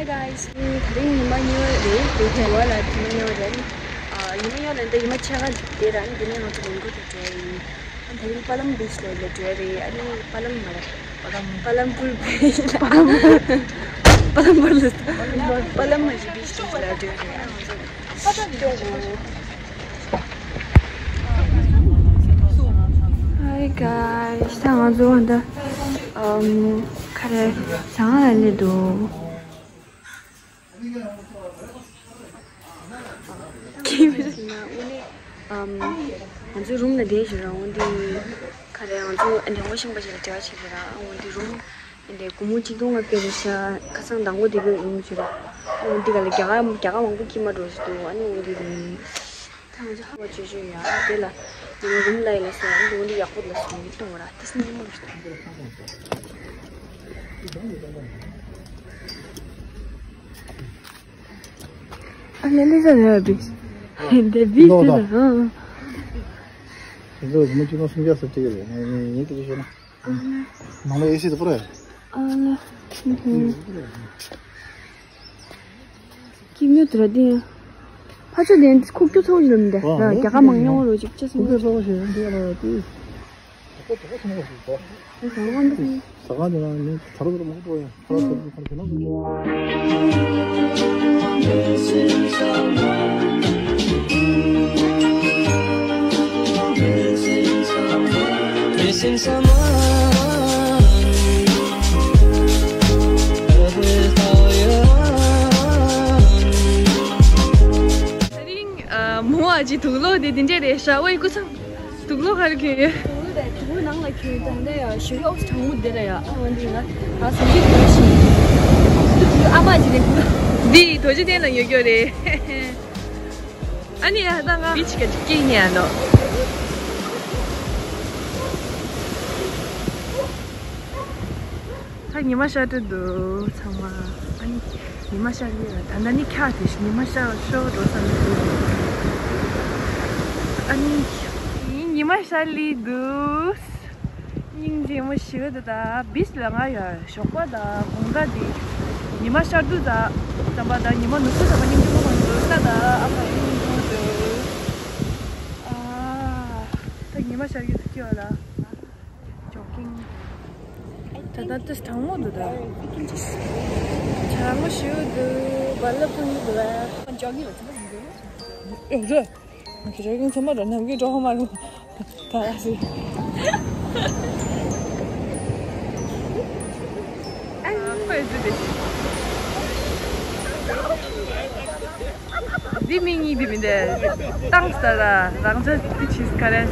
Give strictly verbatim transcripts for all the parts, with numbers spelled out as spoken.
Guys, ད་རིང་ཉི་མ་གཉིས་པ་རེད། དེ་དྲན་པ་ལ་ཉི་མ་གཉིས་པ་རེད། ཨ། ཉི་མ་གཉིས་པ་ལ་འདི་ཉི་མ་ཕྱེད་ཀ་དེ་རང་དེ་ནས་ང་ཚོ་ལེན་གོ་དེ་འགྲོ་ཡིན། ཨ། ད་རིང་པ་ལམ་བིཆ་ལ་ལ་འགྲོ་རེད། ཨ་ནི་པ་ལམ་མ་རེད། པ་ལམ། པ་ལམ་པུར་བིཆ་ལ། པ་ལམ་པུར་ལ། པ་ལམ་མ་རེད། བིཆ་ལ་འགྲོ་རེད། ཨ། ང་ཚོ་པ་ལམ་འགྲོ་གོ། Hi guys, ད་ང་ཚོ་ད་ཨམ་ག་རེ་ཟ་ཁང་ལ་སླེབས་འདུག་ཁྱེད་ཨམ་ང་ཚོའི་རུམ་ལ་བསྡད་ཤག་ར། འོན་ཏེ་ག་རེ་ང་ཚོ་འདྲ་བོ་ཤིང་པ་ཞིག་ལ་འབྲེལ་བ་བྱེད་ཤག་ར། འོན་ཏེ་རུམ་འདི་སྒོར་མོ་ཆིག་སྟོང་ལྔ་བརྒྱ་རེད་ཤག་ཁ་སང་དང་པོ་བསྡད་པའི་རུམ་ཞིག་ར། འོན་ཏེ་ག་ལ་རྒྱ་གར་རྒྱ་གར་མང་པོ་འཁྱེར་མ་འགྲོ་ཞིག་འདུག་ཨ་ནི་འོན་ཏེ་རུམ། ད་ང་ཚོ་ཧ་བ་ཆོས་ཆོས་ཡ། ཨ། དེ་ལ་ཉི་མ་རུམ་ལ་ཡི་ལ་སོང་། ཨ་ནི་འདི་ཡག་པོ་ལ་སོང་། མི་གཏོང་བ་ར། ཏིས་ཉི་མ་རུ་སོང་། ཨ་ལེ་ལེ་ཟ་ལེ་བི། འདི་བི་ཟེར་ན། ཨ། འདི་ལོ་མི་གཅིག་ལོ་སུམ་བརྒྱ་ཟེར་གཅིག་རེད། ངས་ངས་ངས་དེ་ཤོད་ན། ཨ་ལེ། ནང་ལ་ཨེ་སི་དེ་པོ་རེད། ཨ་ལེ། ཨུ་ཧུ། ཀི་མྱུ་ཏྲ་དེ། ཕ་ཆོས་ལྡན་ཁུག་ཀྱོ་ཚོགས་ཡིན་ལ་མི་འདུག་ཨ། རྒྱ་གར་མང་ཉུང་རོ་ཅིག་ཅེས་སོང་། ཁུག་ཀྱོ་ཚོགས་ཞེས་འདི་ལ་དེ། ཟ་ཁང་དེ་ནང་མི་ཐ་རུ་རུ་མང་པོ་ཡང་ཐ་རུ་ཐ་རུ་ཁང་དེ་ནང་ད་རིང་ཨ་མོ་ཨ་ཅེ་དུག་ལོག་དེ་དེ་འདྲས་རེད་ཤག་ཨོའི་སྐུ་ཚང་དུག་ལོག་ག་རེ་གྱོན་ཡོད། དུག་ལོག་དེ་དུག་ནང་ལ་གྱོན་དང་ནས་ཡ་ཞུ་ཡོག་གྲང་མོ་དེ་ལ་ཡ། ཨ་འོན་ཏེ་ང་ད་སུམ་ཅུ་དུག་ཞིག་དུག་ཨ་མ་ཅེ་དེ་དུག་འདི་རྡོ་རྗེ་གདན་ལ་ཉོ་རྒྱུ་རེད། ཨ་ནི་ཡ་ད་ང་བིཆ་ག་ཅིག་སྐྱེས་ཉན་ནོ། ད་ཉི་མ་ཤར་འགྲོ་འདུག་ཚང་མ། ཨ་ནི་ཉི་མ་ཤར་གྱི་ཡོད། ད་ལྟ་ནི་འཁྱག་དེ་ཉི་མ་ཤར་ཤོར་འགྲོ་ས་མི་འདུག་ཨ་ནི་ཉི་མ་ཤར་ལི་འདུག་སྙིང་རྗེ་མོ་ཞེ་པོ་འདུག་ད་བིཆ་ལ་ང་ཡ་ཞོགས་པ་དང་དགོང་དག་དེ་ཉི་མ་ཤར་དུས་ད་ཙམ་པ་ད་ཉི་མ་ནུབ་དུས་ཙམ་པ་སྙིང་རྗེ་མོ་མ་འདུག་ས་ད་ཨ་མ་སྙིང་རྗེ་མོ་འདུག་ཨ་ད་ཉི་མ་ཤར་གྱི་འདུག་སྐྱོ་ལ། ཇོག་གིང་། ད་ལྟ་ཏིས་གྲང་མོ་འདུག་ད། གྲང་མོ་ཞེ་པོ་འདུག་རྦ་རླབས་ཐོན་གྱི་འདུག་ཨ། ཇོག་གིང་ལ་ཚོད་ལྟ་ཞིག་འདུག་ཨེ་རེད། ཇོག་གིང་ཚང་མ་ར་ནམ་གྱི་འགྲོ་ཧ་མ་རུ། ད་ཨ་སི། ཨ་ཁོས་ཟི་དེ། འདི་མི་གཉིས་འདི་མི་འདི། ཏང་ས་ར་རང་ཅག་འདི་ཆིས་ཀ་རེ།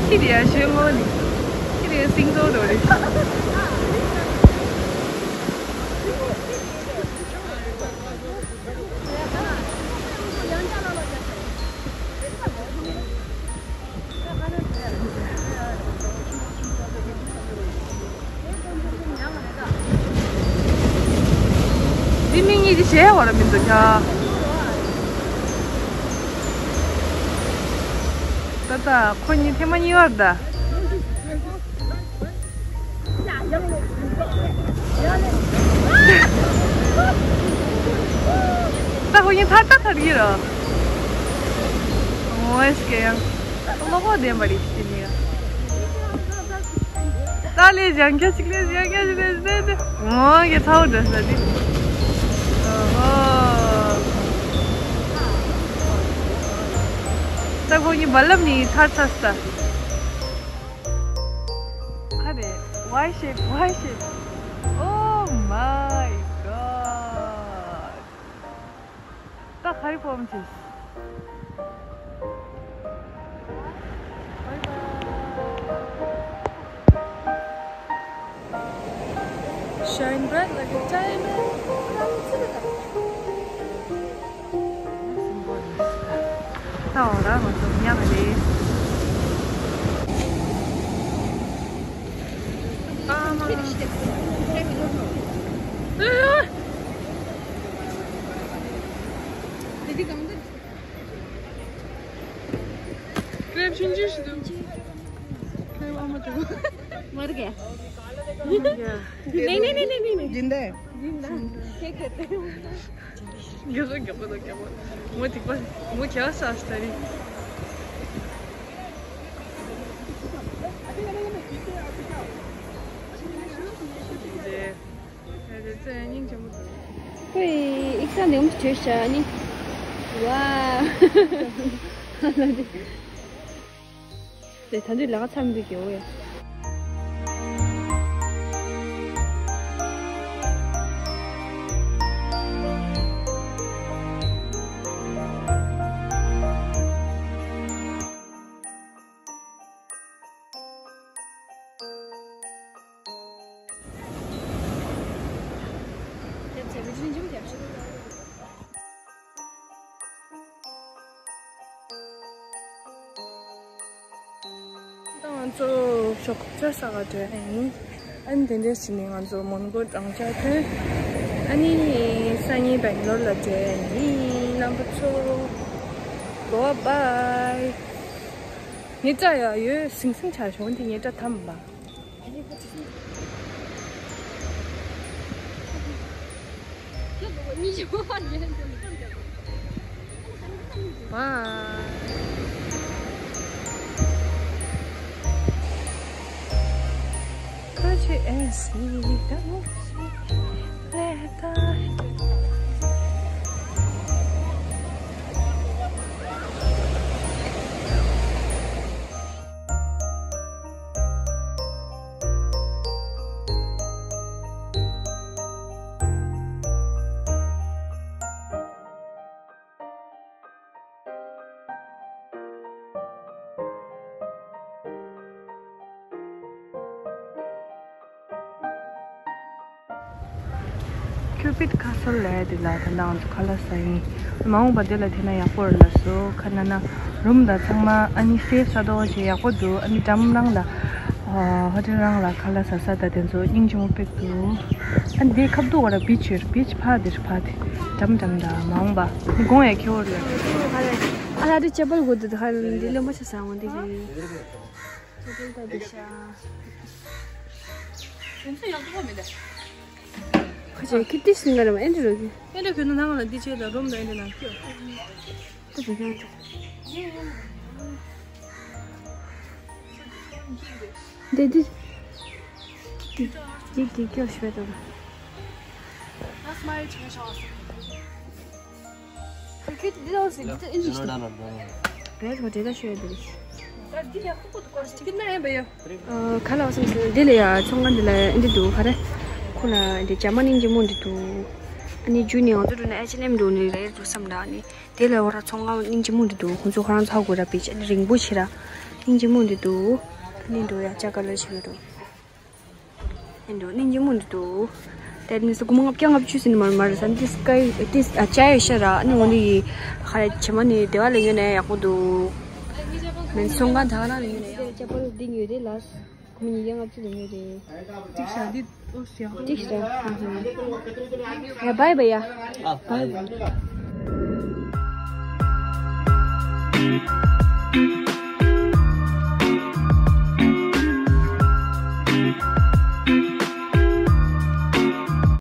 ཁྱི་དེ་ཡ་ཞོན་ངོ་ནི། ཁྱི་དེ་སིང་ཏོ་རོ་རེ། འདི་མི་གཉིས་ཀྱི་གཞས་བར་མི་འདུག་ཁྱ། ད་ད་ཁོ་གཉིས་ཐེངས་མ་གཉིས་བར་ད། ད་ཁོ་གཉིས་ཐར་ད་ཐར་གྱི་ར། ཨོ་ཨེ་སི་ཀེ་ཡང་། ལོ་གོ་ལྡན་པ་རེད་དེ་ནི། ད་ལས་ཞང་སྐྱ་ཅིག་ལས་ཞང་སྐྱ་ཅིག་ལས་ལས་ལས། འོ་ཡ་ཚའོ་འདྲ་ས་དེ། ཨོ་ཧོ། ད་ཁོ་གཉིས་རྦ་རླབས་ནས་ཐར་ཚར་ས། ཁ་རེ། Why shit? Why shit? Oh my god. ད་ག་རེ་ཕོམ་ཅིས། Bye bye. Shine bright like a diamond. ད་འོ་ར་ང་ཚོ་ཉལ་བ་རེད། ཨ་མ། ཀྲེབ་ཆུང་ཆུང་ཞིག་འདུག་ཀྲེབ་ཨ་མ་དང་། मर गया। नहीं, नहीं, नहीं, नहीं, नहीं, नहीं। जिंदा है। जिंदा। क्या कहते हैं? गिरो, गिरो, गिरो। वो ठीक बात, वो क्या सा स्टोरी? ཁོས་ཨིག་ས་འདི་མོ་བྱོས་ཤག་ནི། ཝའོ། དེ་ད་དུང་ལག་ཚམ་འདི་གི་འོ་ཡ། ད་ང་ཚོ་ཞོགས་ཇ་ཟ་ག་འགྲོ་ཡིན། ཨ་ནི་དེ་འདྲས་བྱས་ནས་ང་ཚོ་མོན་གྷོ་གྲོང་ཁྱེར་ཐོན། ཨ་ནི་སང་ཉིན་སྦེང་ལོར་ལ་འགྲོ་ཡིན། རྣམ་པ་ཚོ་གོ་བ་བའི། ངའི་སྐྲ་ཡ་ཡོད་སིང་སིང་ཆགས་བྱུང་། འདི་ངའི་སྐྲ་ཐམ་པ། Bye. ཁྱུ་པིད་ཁ་སོལ་ལས་དེ་ལ་ད་ལྟ་ང་ཚོ་ཁ་ལག་ཟ་ཡིན། མ་འོངས་པ་དེ་ལ་དེ་ན་ཡག་པོ་རེད་ལ་སོ་ཁ་ན་ན་རུམ་དང་ཚང་མ་ཨ་ནི་སེབ་ས་དོག་བྱས་ཡག་པོ་འདུག་ཨ་ནི་འགྲམ་རང་ལ་ཧོ་ཊེལ་རང་ལ་ཁ་ལག་ཟ་ས་ད་དེ་ཚོ་སྙིང་རྗེ་མོ་དཔེ་འདུག་ཨ་ནི་དེ་ཁ་བསྡུ་བ་ར་བིཆ་ཡོད། བིཆ་ཕ་དེར་ཕ་དེ་འགྲམ་འགྲམ་ད་མ་འོངས་པ་ནི་དགོང་ཡ་ཁེ་བོར་ལ། ཨ་ལ་དེ་ཅེ་པལ་གོ་དུ་ད་ཁ་འདི་ལོ་མ་ཆ་ས་འོང་དེ་གི། ཁ་ཆེ་ཁི་ཏི་སིང་ག་ར་མ་ཨེ་འདྲ་རོ་གི། ཨེ་འདྲ་གི་ནང་ལ་འདི་ཆེ་ད་རུམ་ད་ཨེ་འདྲ་ན་ཁྱོད། ད་དེ་གང་འདྲ། འདི་འདི། འདི་འདི་སྐྱོ་ཤོས་དང་། ཁྱོད་འདི་ལ་འོ་སི་འདི་ཚོ་ཨིན་ཇི་ཞིག་དང་། བེད་ཁོ་འདྲེ་ད་ཤོད་འདི་རེད། ཁ་ལག་བསམ་སོང་། འདི་ལ་ཡ་ཚོང་ཁང་འདི་ལ་འདི་འདུག་ག་རེ། ཁོ་ལ་འདི་ཇ་མ་སྙིང་རྗེ་མོ་འདི་འདུག་ཨ་ནི་རྒྱུ་ནི་ང་ཚོ་འགྲོ་ན་ཨེ་ཆི་ཨེན་ཨེམ་འགྲོ་ནི་རེད་འདུག་བསམ་ད། ཨ་ནི་དེ་ལ་འོ་ར་ཚོང་ཁང་སྙིང་རྗེ་མོ་འདི་འདུག་ཁོ་ཚོ་ཁོ་རང་ཚོ་ཧ་གོ་ར་པི་ཅི་ཨ་ནི་རིང་པོ་ཆེ་ར་སྙིང་རྗེ་མོ་འདི་འདུག་ཨ་ནི་འགྲོ་ཡ་ཅ་ག་ལ་ཆེ་ག་འགྲོ། ཨེ་འགྲོ་སྙིང་རྗེ་མོ་འདི་འདུག་དེ་ནི་སྒོར་མོ་ལྔ་བརྒྱ་ལྔ་བཅུ་ཟིན་མར་མར་ཟ་འདི་སྐའི་ཏིས་ཨ་ཅའི་ཤ་ར་ཨ་ནི་འོ་ནི་ཡི་ཁ་ར་ཆེ་མ་ནི་སྡེ་བ་ལ་ཡོད་ནས་ཡག་པོ་འདུག་མེན་སོང་ག་ད་ག་ན་ལ་ཡོད་ནས་ཡག་ཅ་པོ་འདི་ཉོས་རེད་ལ། སྒོར་མོ་ཉིས་བརྒྱ་ལྔ་བཅུ་ལ་ཉོས་རེད། ཏིག་ཤ་འདི་ཨོ་ཤ་ཏིག་ཤ་ཧ་ཧ། ཡ་བའི་བའི་ཡ། བའི་བའི།